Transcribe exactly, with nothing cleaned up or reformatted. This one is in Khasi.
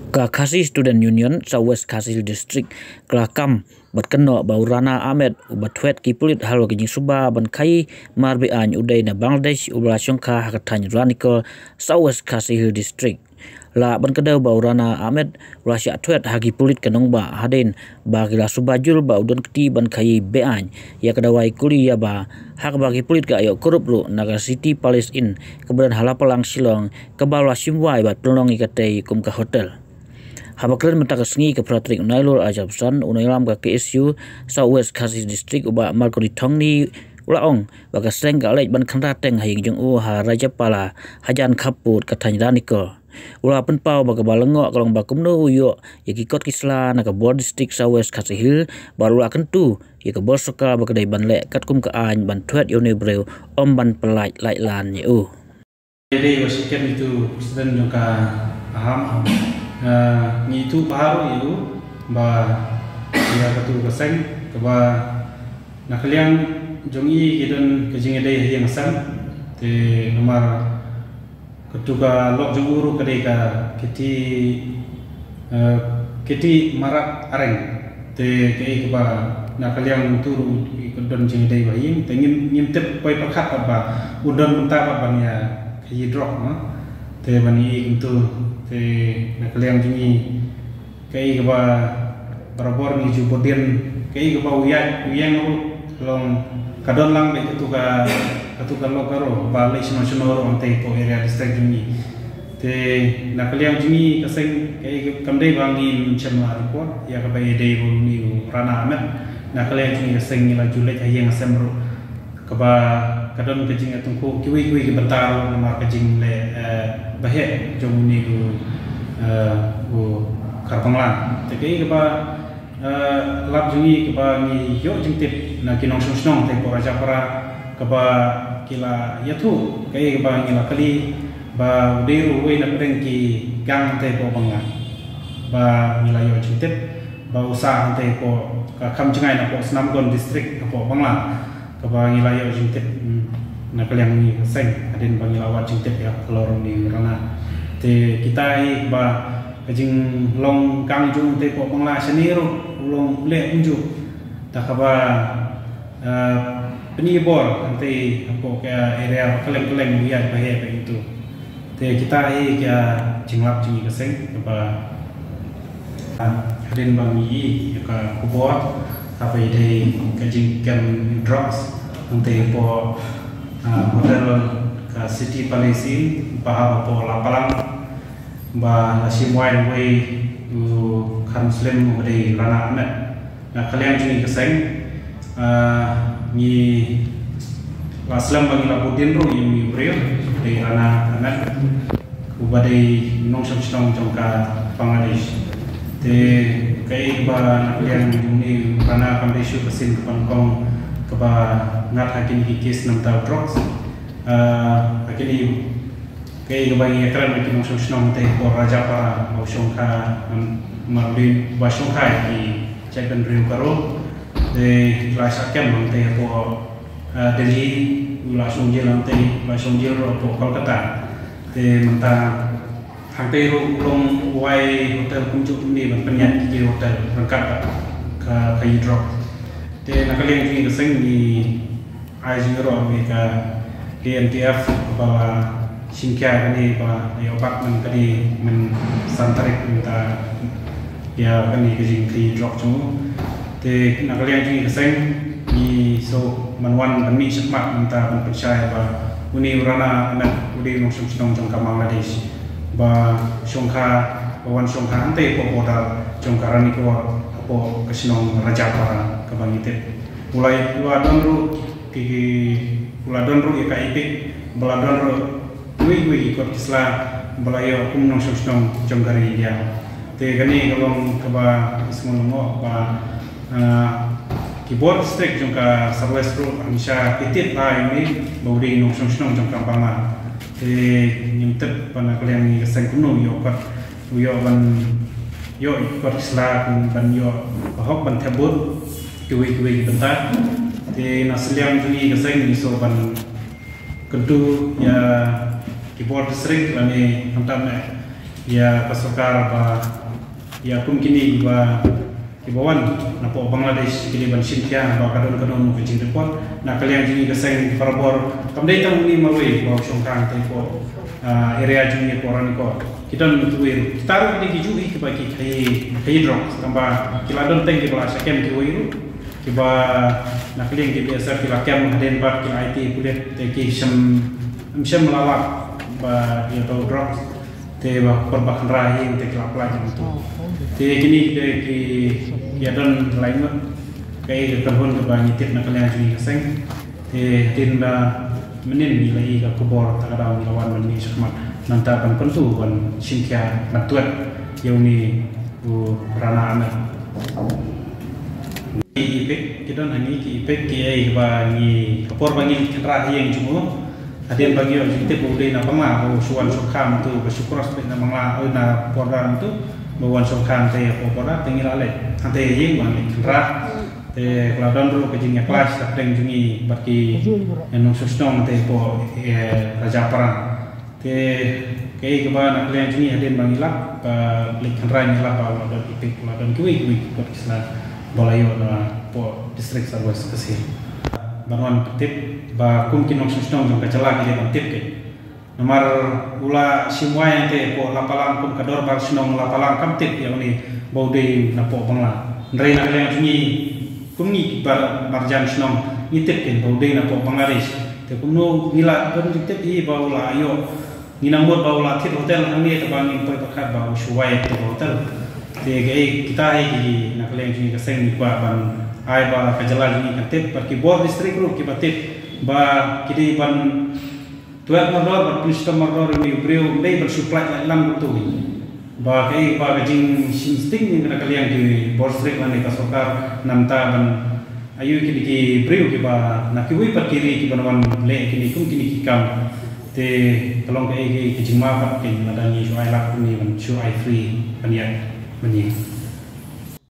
Ka Khasi Student Union South West Khasi Hills District ka la kam bad kynnoh ba u Rana Ahmed uba thwet ki pulit halor ka jingsuba ban khaii mar be-aiñ u dei na Bangladesh uba la shongkha ha ka thaiñ Ranikor, South West Khasi Hills District. Lah ban kdew ba u Rana Ahmed u la shah thwet ha ki pulit ka nongbah hadien ba ki la suba jur ba u don kti ban khaii be-aiñ ïa ka dawai kuli ïaba, ha kaba ki pulit ka ïoh kurup ruh na ka City Palace Inn kaba don ha Lapalang, Shillong, kaba la shim wai bad pynlong ïa katei kum ka hotel. Haba kren mynta ka sngi ka phra tarik u Nailur arhajar arphew san, u nongïalam ka K S U South West Khasi District u Bah Marconi Thongni u la ong ba ka seng ka leit ban kynra teng ha ïing jong u ha Rajapara, hajan khappud ka thaiñ Ranikor. U la pynpaw ba kaba lyngngoh ka long ba kumno u ïoh ïa ki kot ki sla na ka bor district South West Khasi Hills, bad u la kyntu ïa ka bor sorkar ba ka dei ban leh katkum ka aiñ ban thwet ïa une u briew, ym ban pyllait laitlan ïa u. Dei ba shisien itu president jong ka Aham, eh, ngi itu baroh ïa u ba ïa katu ka seng kaba na ka liang jong i ki don ka jingïadei ha ïing ha sem, te namar katu ka lok jong u ruh ka dei ka Kiti, eh, Kiti Marat Areng. Te kaei kaba na ka liang utu ruh ka don jingïadei ba ïing, te ngim, ngim tip poi pyrkhat pat ba u don mynta pat ban ïa khaii drok, no. Te ban ïa kumtu, te na ka liang jong i, kaei kaba barabor ngi ju bud dien, kaei kaba u ïaid u ïeng ruh long ka don lang beit katu ka, katu ka lok ka ruh ba leit shano shano ruh hangtei hapoh area district jong ngi. Te na ka liang jong ngi ka seng, kaei ka, kam dei ba ngin shem la report ïa kaba ïadei bad une u Rana Ahmed. Na ka liang jong ngi ka seng ngi la ju leit ha ïing ha sem ruh kaba ka don ka jingïatyngkhuh kiwei kiwei ki bynta ruh namar ka jingleh, eh, baheh jong une u, eh, u Kharbangla. Te kaei kaba, eh, lap jong ngi kaba ngi ïoh jingtip na ki nongshong shnong te hapoh Rajapara kaba ki la ïathuh kaei kaba ngi la kylli ba u dei ruh uwei na pdeng ki gang te hapoh Bangla. Ba ngi la ïoh jingtip ba u sah hangtei hapoh ka kham jngai napoh Snamgon District hapoh Bangla. Kaba ngi la ïoh jingtip, mm, na ka liang ngi ka seng hadien ba ngi la wad jingtip ïa halor une u Rana. Te kita hi ba ka jinglong gang jong u te hapoh Bangla shane ruh u long u leh kumjuh. Da kaba, eh, pyni bor hangtei hapoh ka area ba kylleng kylleng u ïaid baheh beit kumtu. Te kita hi ka jinglap jong ngi ka seng kaba, ah, hadien ba ngi ïoh ïa ka khubor kaba ïadei ka jingkem drugs hangtei hapoh, ah, hotel ka City Palace Inn ba ha hapoh Lapalang ba la shim wai uwei u kha Muslim uba dei Rana Ahmed. Na ka liang jong ngi ka seng, ah, ngi la slem ba ngi la bud dien ruh ïa une u briew, dei Rana Ahmed, uba dei nongshong shnong jong ka Bangladesh. Te kaei ba na ka liang jong une u Rana kam dei shuh ka sien kaba nyngkong kaba ngat ha kine ki case na bynta u drugs. Ah, ha kine Kaei kaba ngi ïakren bad ki nongshong shnong te hapoh Rajapara ba u shongkha, um, namar u dei uba shongkha ïa ki jaitbynriew Garo. Te la shah kem hangtei hapoh, uh, Delhi, u la shong jail hangtei, u la shong jail ruh hapoh Kolkata. Te mynta hangtei ruh u long u wai hotel kumjuh kumne ban pynïaid ki hotel ryngkat bad ka, ka khaii drok. Te na ka liang jong ngi ka seng ngi ai jingïaroh ïa ka K N T F ba la shim khia kane ba la ïoh bat man kane man san tarik mynta ïa kane ka jingkhaii drok jong u. Te na ka liang jong ngi ka seng ngi shu ban wan ban mih shakhmat mynta ban pynshai ba une u Rana Ahmed u dei u nongshong shnong jong ka Bangladesh ba shongkha, ba wan shongkha hangtei hapoh border jong ka Ranikor hapoh ka shnong Rajapara kaba ngi tip. U la, u la don ruh ki, ki, u la don ruh ïa ka EPIC, ba la don ruh kiwei kiwei ki kot ki sla ba la ïoh kum nongshong shnong jong ka ri India. Te kane ka long kaba isngon lyngngoh ba, ah, ki bor district jong ka South West ruh hynrei ki tip bha ïa une ba u dei nongshong shnong jong ka Bangla. Te ngim tip ba na ka liang ngi ka seng kumno u ïoh kot, u ïoh ban ïoh kot ki sla kum ban ïoh ba hok ban thep vote kiwei kiwei ki bynta. Te na sliang jong ngi ka seng ngi shu ban kyntu ïa ki bor district lane hangta ne Ïa ka sorkar ba ïa kum kine kiba kiba wan napoh Bangladesh kine ban shim khia ba ka don ka don ka jing report na ka liang jong ngi ka seng barabor. Kam dei tang une marwei ba u shong khang te ko area jong ngi ko Ranikor. Ki don kiwei ruh kita ruh ki dei ki juh hi kiba ki khaïi khaïi drugs tang ba ki la don teng kiba la sha kem kiwei ruh. Kiba na ka liang ki B S F ki la kem hadien pat ki la aiti pulit te ki shem shem la lap ba ïa to drugs. Te ba por ba kynra hi te ki la pla jong tu. Te kini ki ki ïa don lai ngut. Kaei ka kynhun kaba ngi tip na ka liang jong ngi ka seng. Te hadien ba mynnin ngi la i ka khubor ta ka daw ngi la wan mynnin shakhmat nangta ban kyntu ban shim khia ban tuat ïa une u Rana Amer. Ki epek ki don hangi ki epek ki ei ba ngi ka por ba ngi kynra hi ïeng jong u. Hadien ba ngi ïoh jingtip u dei na Bangla u shu wan shu kham tu ba shu cross peit na Bangla oi na border tu ba wan shu kham te ko border te ngi la leh hangte ïeng ba ngi kynra. Te ka la don ruh ka jingïaklas ka pdeng jong ngi bad ki nongshong shnong te ko Raja Parang. Te kaei kaba na ka liang jong ngi hadien ba ngi lap ba leit kynra ngi lap ba u la don epek u la don kiwei kiwei ki kot ki sla ba la ïoh na poh district South West Khasi. Ban wan pyntip ba kum ki nongshong shnong jong ka jylla ki dei ban tip ki. Namar u la shim wai hangte poh Lapalang kum ka dorbar shnong Lapalang kam tip ïa une ba u dei napoh Bangla. Hynrei na ka liang jong ngi kum ngi ki bar marjan shnong ngi tip ki ba u dei napoh Bangladesh. Te kumno ngi la don jingtip hi ba u la ïoh. Ngi nang mut ba u la thied hotel hangne te ba ngim poi pyrkhat ba u shu wai te hotel. Te kaei kita hi ki na ka liang jong ngi ka seng ngi kwah ban ai ba ka jylla jong ngi kan tip bad ki bor district ruh kiba tip ba ki dei ban tuat mardor bad pynshitom mardor ïa une u briew ym dei ban shu pynlait lait lang ruh tu. Ba kaei ba ka jingshitom sting na ka liang ki bor district lane ka sorkar namar ban aiu kine ki briew kiba na kiwei pat ki ri kiban wan leh kine kum kine ki kam. Te ka long kaei kaei ka jingma pat ki lada ngi shu ai lad kumne ban shu ai free ban ïaid ban ïaid.